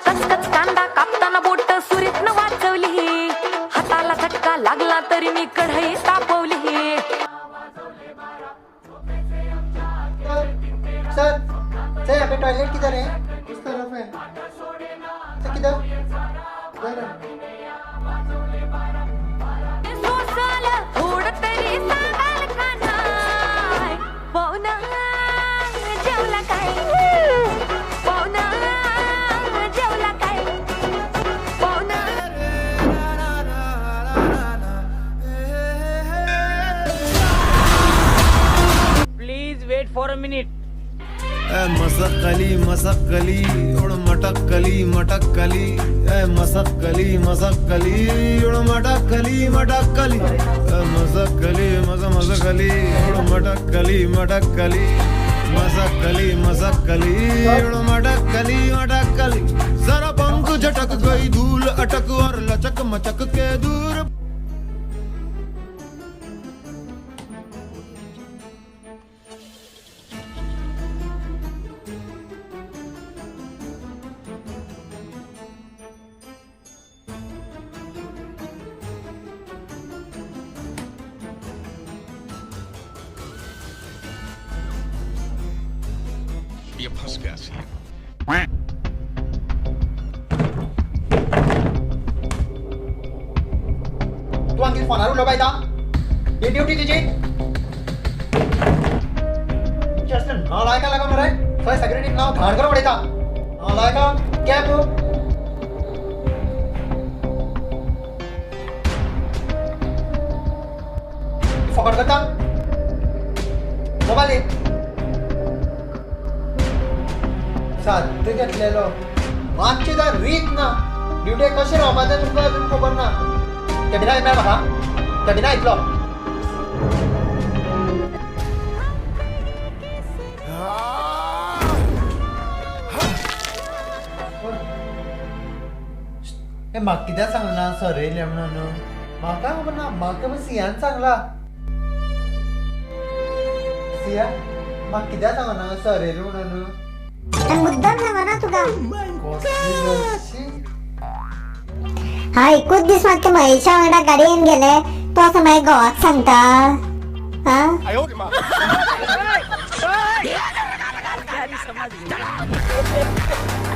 कचकच कांदा कापताना बोट सुरीतनं वाचवली. हाताला झटका लागला तरी मी कढई तापवली. सर, सर, यहाँ पे टॉयलेट किधर है? उस तरफ है. सर, किधर? इधर है. सोसाल थोडं तरी सांगाल का नाय? पाहुणा जेवला काय? पाहुणा जेवला काय? पाहुणा. Please wait for a minute. Masakkali Masakkali उड़ मटक्कली मटक्कली, ए मसक्कली मसक्कली उड़ मटक्कली मटक्कली, ए मसक्कली मस मसक्कली उड़ मटक्कली मटक्कली, मसक्कली मसक्कली उड़ मटक्कली मटक्कली. जरा पंख झटक गई, धूल अटक और लचक मचक के दूर. ये फंस गया सी. तूं आनी फोनार उलोवपा येता? ही ड्युटी तुजी? नालायका लागो मरे. थंय सेक्युरिटी नांव घाण करून उडयता. नालायका कॅप. फकट करता. मोबायल दी. साद्द घेतलेलो. मातशी तर रीत ना. ड्युटेक कशें रावपाचें तुमकां अजून खबर ना. कॅबिना मेळ म्हाका. कॅबिना येतलो. हे म्हाका कित्याक सांगना सर येयले म्हणून? म्हाका खबर ना. म्हाका सियान सांगला. सिया, म्हाका कित्याक सांगना सर येयले म्हणून? आणि मुद्दाम सांगना तुका. कसली? हा, एकूच दीस मात महेशा वांगडा गाडयेन गेले, तो असं मागीर घोवाक सांगता. हा. प्यारी समझ गई.